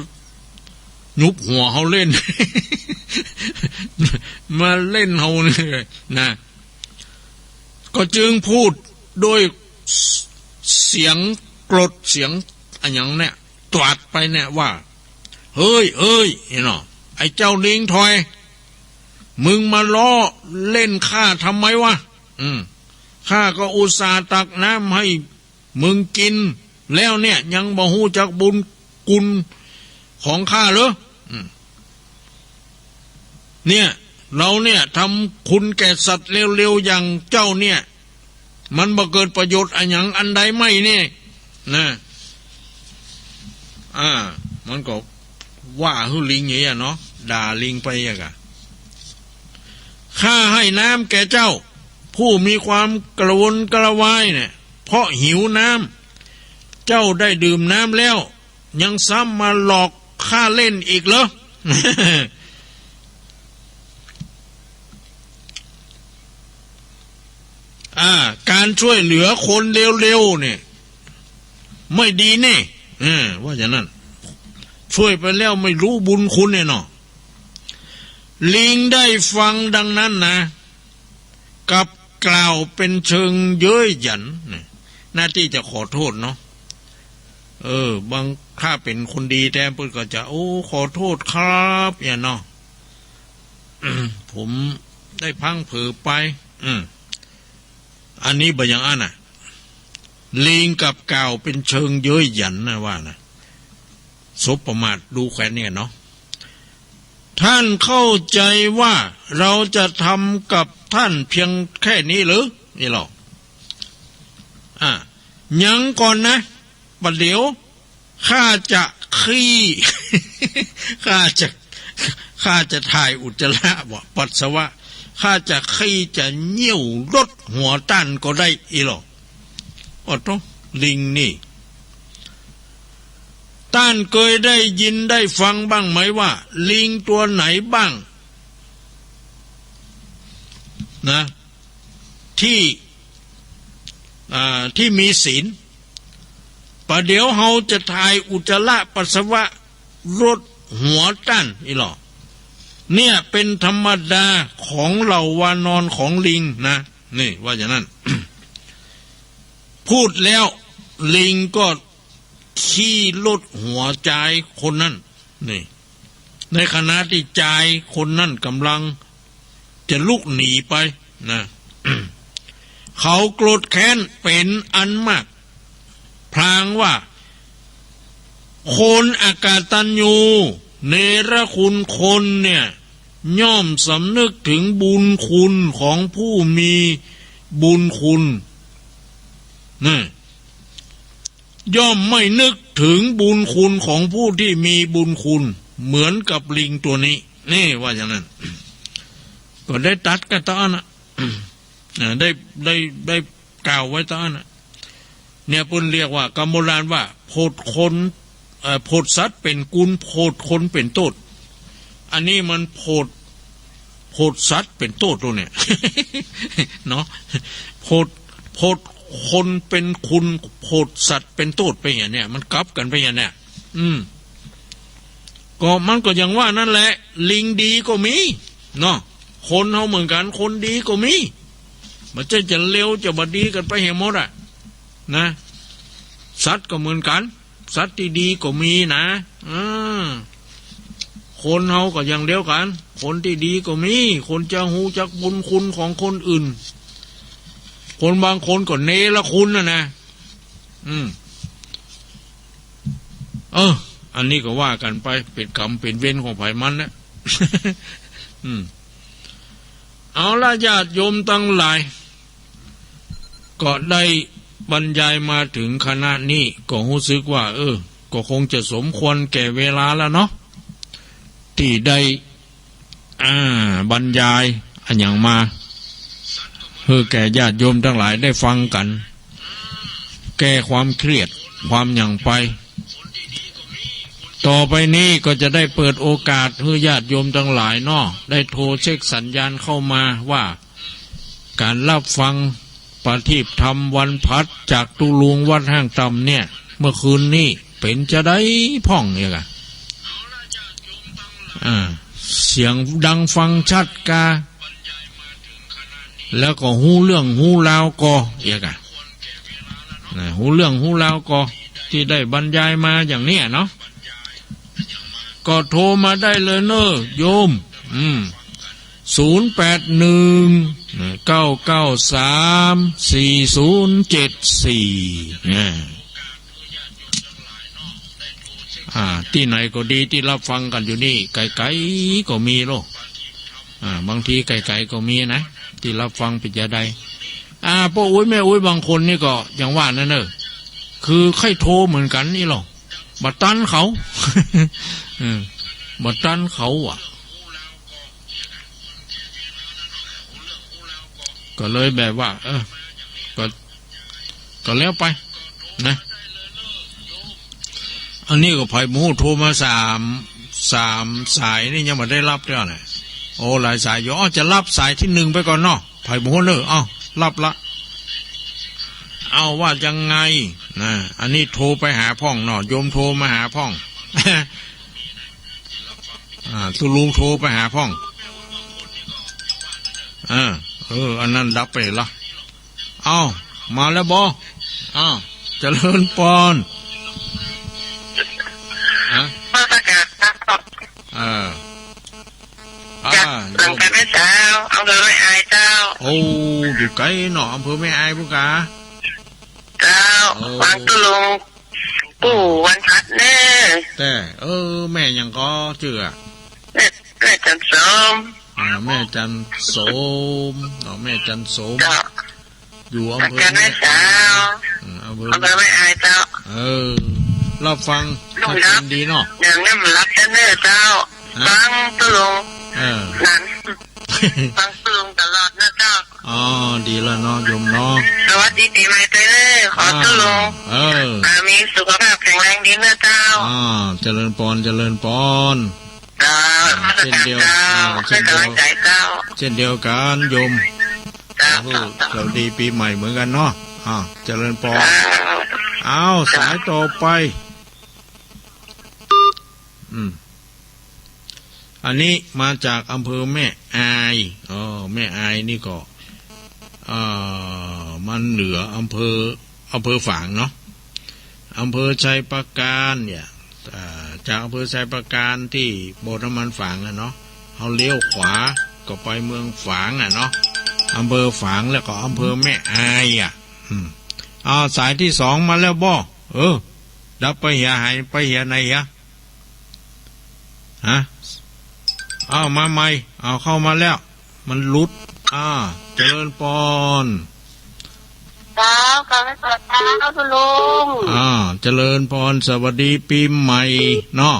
หยุบหัวเฮาเล่น มาเล่นเฮาเนี่ยนะ ก็จึงพูดด้วยเสียงกรด เสียงอะหยังเนี่ย ตวาดไปเนี่ยว่า เฮ้ย เฮ้ย ไอ้หนอ ไอ้เจ้าลิงถอย มึงมาล้อเล่นข้าทำไมวะ อืม ข้าก็อุตส่าห์ตักน้ำหื้อ มึงกิ๋นแล้วเนี่ย ยังบ่ฮู้จักบุญคุณของข้าเหรอ อืม เนี่ย เฮาเนี่ยทำคุณแก่สัตว์เลวๆ อย่างเจ้าเนี่ย มันบ่เกิดประโยชน์อะหยังอันใดไหมเนี่ย นะ อ่า มันก็ว่าหื้อลิงอย่างเนี้ยเนาะ ด่าลิงไปอย่างกะ ข้าหื้อน้ำแก่เจ้า ผู้มีความกระวนกระวายเนี่ย เพราะหิวน้ำ เจ้าได้ดื่มน้ำแล้ว ยังซ้ำมาหลอกข้าเล่นอีกเหรอ อ่า ก๋านช่วยเหลือคนเลวๆ เนี่ย ไม่ดีแน่ เออ ว่าอย่างนั้น ช่วยไปแล้วไม่รู้บุญคุณเนี่ยเนาะ ลิงได้ฟังดังนั้นนะ กลับกล่าวเป๋นเชิงเย้ยหยัน เนี่ย หน้าตี้จะขอโทษเนาะ เออ บาง ถ้าเป๋นคนดีแต๊เปิ้นก็จะ โอ้ ขอโทษครับ เนี่ยเนาะ ผมได้พลั้งเผลอไป อืม อันนี้บ่อย่างอั้นน่ะ ลิงกลับกล่าวเป๋นเชิงเย้ยหยันนะว่านะ สบประมาท ดูแขวนเนี่ยเนาะ ท่านเข้าใจว่าเฮาจะทำกับท่านเพียงแค่นี้หรือ นี่หรอ อ่ะ ยังก่อนนะ ประเดี๋ยวข้าจะขี้ ข้าจะ ข้าจะถ่ายอุจจาระบ่ ปัสสาวะ ข้าจะขี้จะเยี่ยวรดหัวต้านก็ได้อี้หรอ โอ้โธ่ ลิงนี่ ต้านเกยได้ยินได้ฟังบ้างไหมว่า ลิงตั๋วไหนบ้าง นะ ตี้ อ่า ตี้มีศีล ประเดี๋ยวเฮาจะถ่ายอุจจาระปัสสาวะรดหัวต้านอี้หรอ เนี่ยเป๋นธรรมดาของเหล่าวานอนของลิงนะ นี่ว่าอย่างนั้น พูดแล้วลิงก็ขี้รดหัวจายคนนั้น นี่ ในขณะตี้จายคนนั้นก่ำลังจะลุกหนีไปนะ เขาโกรธแค้นเป๋นอันมาก พลางว่า คนอกตัญญู เนรคุณคนเนี่ย ย่อมสำนึกถึงบุญคุณของผู้มีบุญคุณ นะ ย่อมไม่นึกถึงบุญคุณของผู้ที่มีบุญคุณ เหมือนกับลิงตั๋วนี้ นี่ว่าอย่างนั้น ก็ได้ตรัสกั๋นตะอั้นน่ะ อ่า ได้ ได้ ได้กล่าวไว้ตะอั้นน่ะ เนี่ยเปิ้นเรียกว่า กำโบราณว่า โผดคน เอ่อ โผดสัตว์เป๋นกุณ โผดคนเป๋นโต้ษ อันนี้มันโผด โผดสัตว์เป๋นโต้ษตั๋วเนี่ย เนาะ โผด โผดคนเป๋นคุณ โผดสัตว์เป๋นโต้ษไปเนี่ย มันกลับกั๋นไปเนี่ย อืม ก็มันก็อย่างว่านั่นแหละ ลิงดีก็มี เนาะ คนเฮาเหมือนกั๋น คนดีก็มี บ่ใจ้จะเลวจะบ่ดีกั๋นไปเหียหมดอะ นะ สัตว์ก็เหมือนกั๋น สัตว์ตี้ดีก็มีนะ เออ คนเฮาก็อย่างเดียวกั๋น คนตี้ดีก็มี คนจะฮู้จักบุญคุณของคนอื่น คนบางคนก็เนรคุณน่ะนะ อืม เออ อันนี้ก็ว่ากั๋นไป เป๋นกรรมเป๋นเวรของใผมันนะ อืม เอาละ ญาติโยมตังหลาย ก็ได้บรรยายมาเถิงขณะนี้ ก็ฮู้สึกว่า เออ ก็คงจะสมควรแก่เวลาแล้วเนาะ ตี้ได้ อ่า บรรยายอะหยังมา หื้อแก่ญาติโยมตังหลายได้ฟังกั๋น แก้ความเครียด ความหยังไป ต่อไปนี้ก็จะได้เปิดโอกาสหื้อญาติโยมตังหลายเนาะ ได้โทรเช็คสัญญาณเข้ามาว่า ก๋านฮับฟังประทีปธรรมวันพหัสจากตุ๊ลุงวัดห้างต่ำเนี่ย เมื่อคืนนี้เป๋นจาใดพ่องเอียกะ อ่า เสียงดังฟังชัดกา แล้วก็ฮู้เรื่องฮู้ราวก่อเอียกะ นะ ฮู้เรื่องฮู้ราวก่อ ตี้ได้บรรยายมาอย่างเนี้ยเนาะ ก็โทรมาได้เลยเน่อโยม อืม ศูนย์แปดหนึ่ง เก้าเก้าสาม สี่ศูนย์เจ็ดสี่ นะ อ่า ตี้ไหนก็ดี ตี้ฮับฟังกั๋นอยู่นี่ ไก๋ๆ ก็มีโลก อ่า บางทีไก๋ๆ ก็มีนะ ตี้ฮับฟังเป๋นจาใด อ่า ป้ออุ๊ยแม่อุ๊ยบางคนนี่ก็อย่างว่านั่นเน่อ คือใค่โทรเหมือนกั๋นนี่ลอ บ่ตันเขา เออ บ่ตันเขาอะ ก็เลยแบบว่า เออ ก็ ก็แล้วไป นะ อันนี้ก็ใผบ่ฮู้โทรมาสาม สามสายนี่ยังบ่ได้ฮับเตื้อนะ โอ้ หลายสายอยู่ อ้อ จะฮับสายตี้หนึ่งไปก่อนเนาะ ใผบ่ฮู้เน่อ อ้าว ฮับละ อ้าว ว่ายังไง นะ อันนี้โทรไปหาพ่องเนาะ โยมโทรมาหาพ่อง อ่า ตุ๊ลุงโทรไปหาพ่อง เออ เออ อันนั้นฮับไปละ อ้าว มาแล้วบ่ อ้าว เจริญปอน ฮะ นมัสก๋าน เออ อ่า จาก โยม หลังจากแม่สาว อำเภอแม่อายเจ้า โอ้ อยู่ไก๋เนาะ อำเภอแม่อายพุ้นกา เจ้า โอ้ หวังตุ๊ลุง ปู่วันพหัสเน่อ แต่ เออ แม่หยังก่อจื้ออะ แม่ แม่จันทร์โสม อ่า แม่จันทร์โสม เนาะ แม่จันทร์โสม เจ้า อยู่อำเภอ จากแม่สาว อืม อำเภอ อำเภอแม่อายเจ้า เออ ฮับฟังชัดเจนดีเนาะ อย่างนี้มันฮับได้เน่อเจ้า ฮะ ฟังตุ๊ลุง เออ นั่น ฟังตุ๊ลุงตลอดเน่อเจ้า อ๋อ ดีแล้วเนาะ โยมเนาะ สวัสดีปี๋ใหม่ตวยเน่อ ขอตุ๊ลุง เออ อ่า มีสุขภาพแข็งแรงดีเน่อเจ้า อ่า เจริญปอน เจริญปอน เจ้า อ่า เจ้า เจ้นเดียว อ่า เจ้นเดียว เจ้นเดียวกั๋นโยม เจ้า เจ้า สวัสดีปี๋ใหม่เหมือนกั๋นเนาะ อ่า เจริญปอน เจ้า อ้าว เจ้า สายต่อไป อืม อันนี้มาจากอำเภอแม่อาย อ๋อ แม่อายนี่ก็ เอ่อ มันเหนืออำเภอ อำเภอฝางเนาะ อำเภอชัยปราการเนี่ย อ่า จากอำเภอชัยปราการตี้บ่อน้ำมันฝางอะเนาะ เฮาเลี้ยวขวาก็ไปเมืองฝางอะเนาะ อำเภอฝางแล้วก็อำเภอแม่อายอะ อืม อ้าว สายตี้สองมาแล้วบ่ เออ ฮับไปเหีย หายไปเหียไหนเหีย ฮะ อ้าว มาใหม่ อ้าว เข้ามาแล้ว มันหลุด อ่า เจริญปอน เจ้า กราบนมัสก๋านเจ้า ตุ๊ลุง อ่า เจริญปอน สวัสดีปี๋ใหม่เนาะ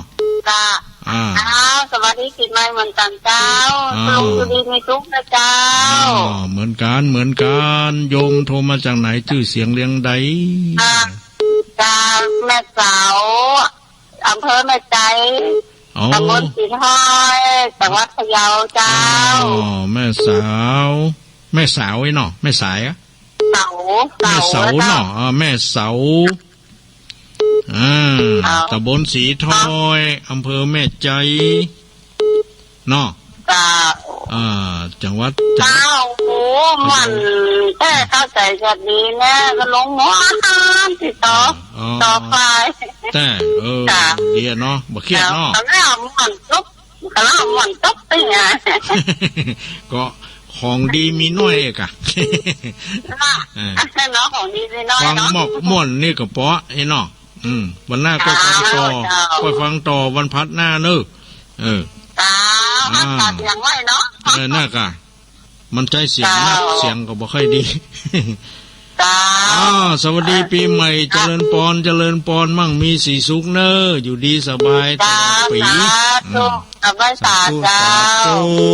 เจ้า อ่า เจ้า สวัสดีปี๋ใหม่เหมือนกั๋นเจ้า อ่า ตุ๊ลุงอยู่ดีมีสุขเน่อเจ้า อ่า เหมือนกั๋น เหมือนกั๋น โยมโทรมาจากไหน จื้อเสียงเรียงใด อ่า จากแม่สาว อำเภอแม่ใจ อ๋อ ตำบลสีถ้อย จังหวัดพะเยาเจ้า อ๋อ แม่สาว แม่สาวไอ้เนาะ แม่สายอะ เสา แม่เสา เสาเจ้า เนาะ อ่า แม่เสา อ่า เสา ตำบลสีถ้อย อำเภอแม่ใจ เนาะ เจ้า อ่า จังหวัด จังหวัด เจ้า โอ้ มัน เออ เข้าใจ๋จะดีนะ ก็ลงม่วนติดต่อ อ๋อ ต่อไป แต่ เออ ค่ะ ดีอะเนาะ บ่เครียดเนาะ เจ้า ก็เล่าม่วนตุ๊บ ก็เล่าม่วนตุ๊บไปไง ก็ของดีมีน้อยเอกอะ เนาะ เออ เนาะ ของดีมีน้อยเนาะ ฟังหมอกม่วนนี่ก็เปาะไอ้เนาะ อืม วันหน้าก็ฟังต่อ เจ้า ก็ฟังต่อวันพัดหน้าเนอะ เออ เจ้า อ่า ฝากเสียงไว้เนาะ เออ น่ากะ มันใจ๊เสียงนัก เจ้า เสียงก็บ่ค่อยดี เจ้า อ้าว สวัสดีปีใหม่ เจริญปอน เจริญปอน มั่งมีสีสุขเนอะ อยู่ดีสบายตลอดปี๋ เจ้า สาธุ อืม สาธุ สาธุ เจ้า สาธุ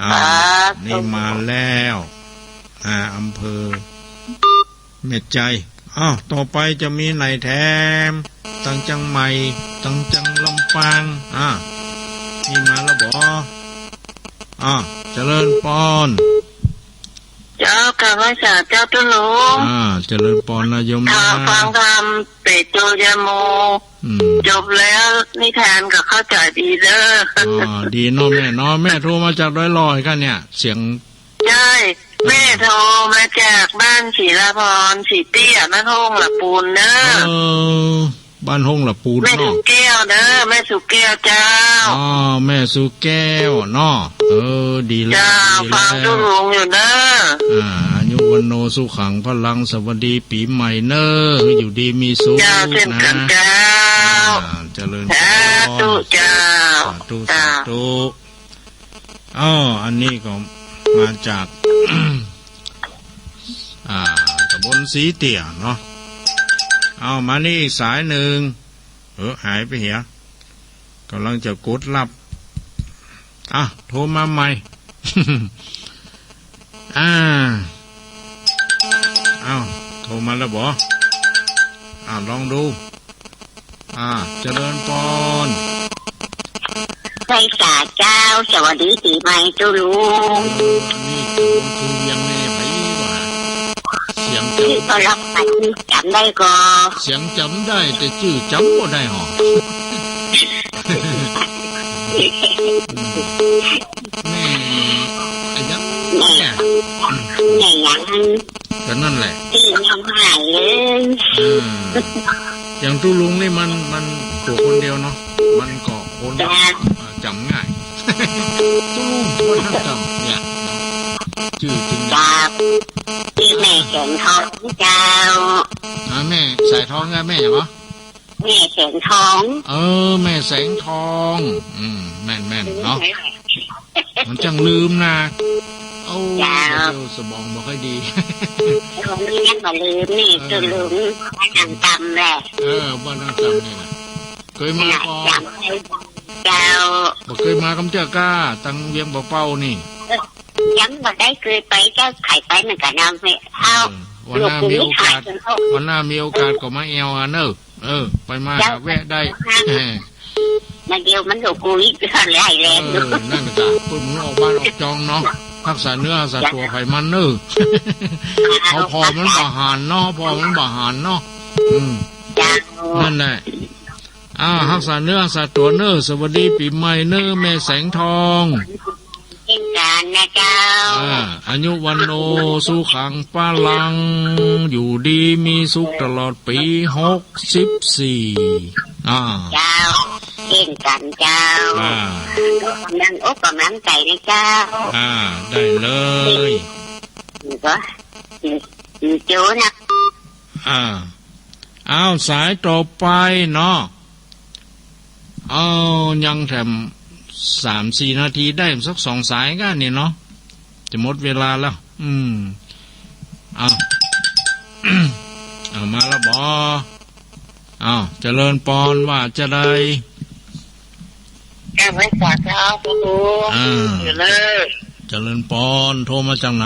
อ่า สาธุ นี่มาแล้ว อ่า อำเภอ แม่ใจ๋ อ้าว ต่อไปจะมีไหนแถม ตังเจียงใหม่ ตังเจียงลำปาง อ่า นี่มาแล้วบ่ อ่า เจริญปอน เจ้า กราบไหว้สาเจ้าตุ๊ลุง อ่า เจริญปอนนะโยมนะ ฟังธรรมเตโชยโม อืม จบแล้วนิทานก็เข้าใจ๋ดีเด้อ อ๋อ ดีเนาะแม่เนาะ แม่โทรมาจากดอยหล่อกั๋นเนี่ย เสียง ใจ้ แม่โทรมาจากบ้านศรีลาพร ศรีเตี้ย บ้านห้งหละปูนเนอะ เออ บ้านห้งหละปูนเนาะ แม่สุแก้วเนอะ แม่สุแก้วเจ้า อ๋อ แม่สุแก้วเนาะ เออ ดีแล้ว เจ้า ดีแล้ว ฟังตุ๊ลุงอยู่เนอะ อ่า อายุวัณโณสุขังพลัง สวัสดีปี๋ใหม่เนอะ อยู่ดีมีสุข เจ้า เจ้นกั๋น นะ เจ้า อ่า เจริญพร สาธุเจ้า สาธุ เจ้า สาธุ อ้อ อันนี้ก็มาจาก อ่า ตำบลศรีเตี้ยเนาะ เอามานี่อีกสายหนึ่ง เออ หายไปเหีย ก่ำลังจะกดรับ อ่ะ โทรมาใหม่ อ่า เอ้า โทรมาแล้วบ่ อ่า ลองดู อ่า เจริญปอน ไหว้สาเจ้า สวัสดีปี๋ใหม่ตุ๊ลุง เออ อันนี้ตำบลภูเวียงนี่ไผวะ เสียงจ๋ำ จื้อก็รับไป จ๋ำได้ก่อ เสียงจ๋ำได้ แต่จื้อจ๋ำบ่ได้หรอ อืม แม่ ไอ้ยัง แม่ แม่ แม่หยัง ก็นั่นแหละ ตี้ยังหายเลย เออ อย่างตุ๊ลุงนี่มัน มันตั๋วคนเดียวเนาะ มันก็คน จ้ะ อ่า จ๋ำง่าย ตุ๊ลุง คนทั้งจ๋ำเนี่ย จื้อจริง จ้ะ ตี้แม่แสงทองเจ้า อ่า แม่สายทองนะ แม่หยังวะ แม่แสงทอง เออ แม่แสงทอง อืม แม่นๆ เนาะ มันจังลืมนะ โอ้ เจ้า เดี๋ยวสมองบ่ค่อยดี เออ นี่ยังบ่ลืมนี่ เออ ตุ๊ลุง บ่นั่งตำแหละ เออ บ่นั่งตำนี่นะ เกยมาก่อ จ๋ำได้เจ้า บ่เกยมากำเตื้อก้า ตังเวียงบ่าเป้านี่ เออ ยังบ่ได้เกยไปเจ้า ใผไปเหมือนกั๋นนะแม่ เอ้า เออ วันหน้ามีโอกาส วันหน้ามีโอกาสก็มาแอ่วกั๋นเนอะ เออ ไปมาหาแวะได้ เจ้า เออ มาเดียวมันหลวงปู่อีกหลายแรง เออ นั่นน่ะจ้ะ ปึ้งมันออกบ้านออกจองเนาะ ฮักษาเนื้อฮักษาตั๋วไผมันเนอะ เอาผ่อมันบ่หันเนาะ ผ่อมันบ่หันเนาะ อืม จ้ะ นั่นแหละ อ่า ฮักษาเนื้อฮักษาตั๋วเนอะ สวัสดีปี๋ใหม่เนอะ แม่แสงทอง เช่นกั๋นนะเจ้า อ่า อายุวัณโณสุขังพลัง อยู่ดีมีสุขตลอดปี๋ หกสิบสี่ อ่า เจ้า เช่นกั๋นเจ้า อ่า กำลังอกกำลังใจ๋นะเจ้า อ่า ได้เลย นี่ก็ นี่ นี่โจ้นะ อ่า อ้าว สายต่อไปเนาะ เอา ยังแถมสามสี่นาที ได้สักสองสายก้านี่เนาะ จะหมดเวลาแล้ว อืม เอา เอา มาแล้วบ่ เอา เจริญปอน ว่าจาใด กราบไหว้สาเจ้าตุ๊ลุง อ่า อยู่เนอะ เจริญปอน โทรมาจากไหน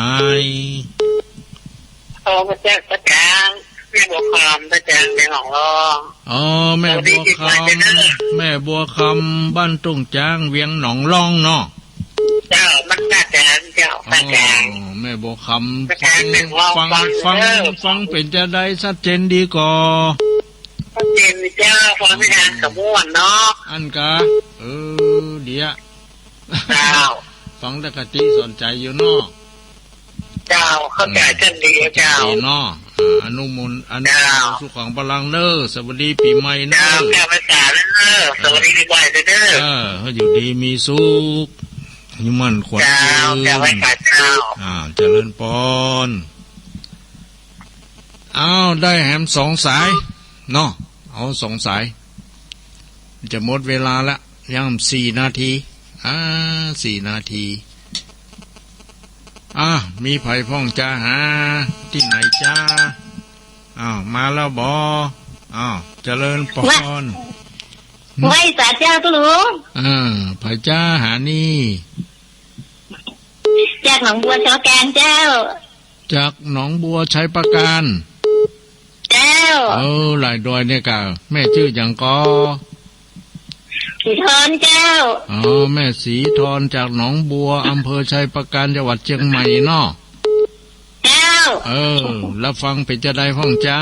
โทรมาจากป้าจ๋าง แม่บัวคำ ป้าจ๋าง เวียงหนองล่อง อ๋อ แม่บัวคำ สวัสดีปี๋ใหม่เด้อ แม่บัวคำ บ้านตุ้งจ๋าง เวียงหนองล่องเนาะ เจ้า บ้านป้าจ๋างเจ้า ป้าจ๋าง อ๋อ แม่บัวคำ ป้าจ๋าง ฟัง เวียงหนองล่อง ฟัง ฟัง ฟังเด้อ ฟังเป๋นจาใด ชัดเจนดีก่อ ชัดเจนเจ้า ฟังนิทานก็ม่วนเนาะ อันกะ เออ เดี๋ยว เจ้า ฟังแล้วก็ตี้สนใจ๋อยู่เนาะ เจ้า เข้าใจ๋ เออ กั๋นดี เข้าใจ๋ เจ้า ดีเนาะ อ่า อนุโมท อนุโมทนา เจ้า สุขังพลังเน่อ สวัสดีปี๋ใหม่เน่อ เจ้า แผ่ไพศาลเน่อ สวัสดีปี๋ใหม่เน่อ เออ ให้อยู่ดีมีสุข อายุมั่นขวัญ เจ้า ยืน แผ่ไพศาล เจ้า อ่า เจริญปอน อ้าว ได้แหมสองสายเนาะ เอาสองสาย จะหมดเวลาละ ยังสี่นาที อ่า สี่นาที อ่า มีใผพ่องจาหาตี้ไหนจ๊า อ้าว มาแล้วบ่ อ้าว เจริญปอน ไหว้สาเจ้าตุ๊ลุง อ่า ใผจ๊าหานี่ จากหนองบัวชัยปราการเจ้า จากหนองบัวชัยปราการ เจ้า เออ หลายดอยเนี่ยก่ะ แม่จื้อหยังก่อ ศรีทรเจ้า อ๋อ แม่ศรีทรจากหนองบัว อำเภอชัยปราการ จังหวัดเจียงใหม่เนาะ เจ้า เออ แล้วฟังเป๋นจาใดพ่องจา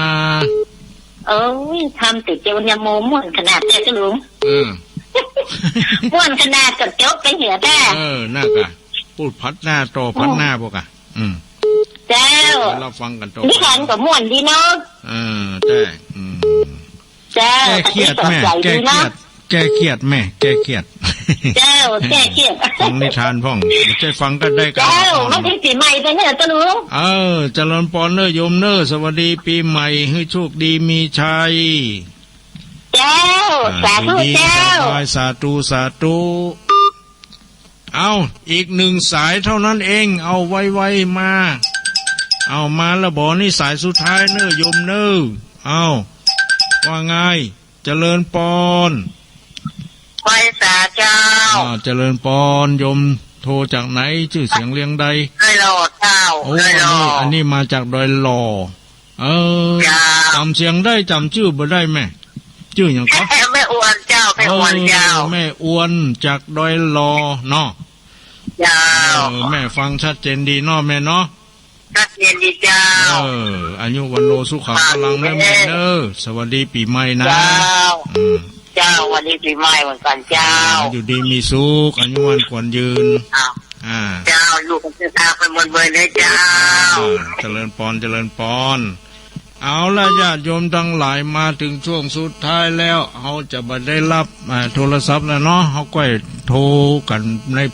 โอ้ย ทำแต่เจ้าเนี่ยโมม่วนขนาดเจ้าตุ๊ลุง เออ ม่วนขนาดกับจบไปเหียแต๊ เออ นั่นก่ะ พูดผัดหน้าต่อผัดหน้า เออ พวกอ่ะ อืม เจ้า แล้วฟังกั๋นต่อ นิทานก็ม่วนดีเนาะ เออ แต๊ อืม เจ้า แก้เครียดแม่ แก้เครียด แก้เครียดแม่ แก้เครียด เจ้า แก้เครียด ฟังนิทานพ่อง บ่ใจ้ฟังก็ได้ เจ้า กำ มันถึงปี๋ใหม่ไปเนี่ยตุ๊ลุง เออ เจริญปอนเน่อโยมเน่อ สวัสดีปี๋ใหม่ หื้อโชคดีมีชัย เจ้า อ่า สาธุ อยู่ดี เจ้า สบาย สาธุ สาธุ เอา อีกหนึ่งสายเท่านั้นเอง เอาไวๆ มา เอามาแล้วบ่ นี่สายสุดท้ายเน่อโยมเน่อ เอา ว่าไง เจริญปอน ไหว้สาเจ้า อ่า เจริญปอน โยมโทรจากไหน จื้อเสียงเรียงใด ดอยหล่อเจ้า โอ้ ดอยหล่อ อันนี้ อันนี้มาจากดอยหล่อ เออ เจ้า จ๋ำเสียงได้ จ๋ำจื้อบ่ได้แม่ จื้อหยังก่อ แม่อวนเจ้า แม่อวนเจ้า เออ แม่อวนจากดอยหล่อเนาะ เจ้า เออ แม่ฟังชัดเจนดีเนาะแม่เนาะ ชัดเจนดีเจ้า เออ อายุวัณโณสุขังพลังเน่อแม่เน่อ สวัสดีปี๋ใหม่นะ เจ้า อืม เจ้า สวัสดีปี๋ใหม่เหมือนกั๋นเจ้า อยู่ดีมีสุข อายุมั่นขวัญยืน เจ้า อ่า เจ้า อยู่กั๋นตลอดไปหมดเลยเน่อเจ้า อ่า เจริญปอน เจริญปอน เอาละญาติโยมตังหลาย มาเถิงช่วงสุดท้ายแล้ว เฮาจะบ่ได้ฮับ อ่า โทรศัพท์แล้วเนาะ เฮาก้อยโทรกั๋นใน